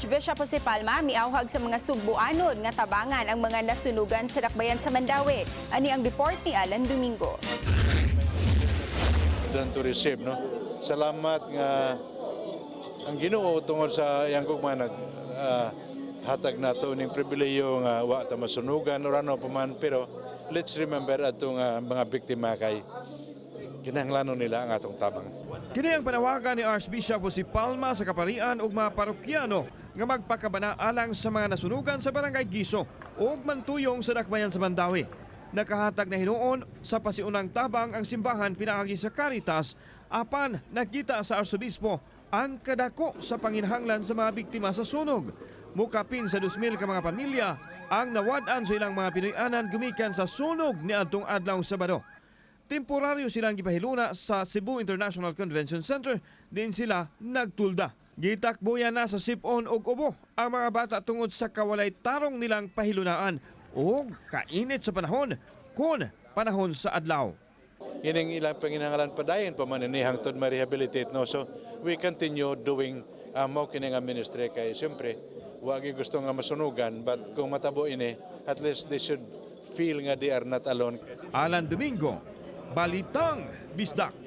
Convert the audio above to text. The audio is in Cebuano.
Archbishop Jose Palma miawhag sa mga Sugbuanon nga tabangan ang mga nasunugan sa dakbayan sa Mandaue. Ani ang report ni Alan Domingo. Than to receive, no? Salamat nga ang Ginoo, tungod sa iyang gugma, nag hatag nato ning pribilehiyo nga wa ta masunugan or ano pa man, pero let's remember atong mga biktima kay kinahanglanon nila ang atong tabang. Kini ang panawagan ni Archbishop Jose Palma sa kaparian ug mga parokyano nga magpakabana alang sa mga nasunugan sa Barangay Giso ug Mantuyong sa dakbayan sa Mandaue. Nakahatag na hinuon sa pasiunang tabang ang simbahan pinaagi sa Caritas, apan nakita sa arsobispo ang kadako sa panginhanglan sa mga biktima sa sunog. Mukapin sa 2,000 ka mga pamilya ang nawad-an sa ilang mga Pinoy-anan gumikan sa sunog niadtong adlaw Sabado. Temporaryo silang gipahiluna sa Cebu International Convention Center, din sila nagtulda. Gitakboyan na sa sipon ug ubo ang mga bata tungod sa kawalay tarong nilang pahilunaan ug kainit sa panahon kun panahon sa adlaw. Ining ilang panginahanglan, padayon pa man ini hangtod ma-rehabilitate, no? So we continue doing mao kini nga ministry kay siyempre wa gyud gusto nga masunugan, but kung matabo ini, at least they should feel nga they are not alone. Alan Domingo, Balitang Bisdak.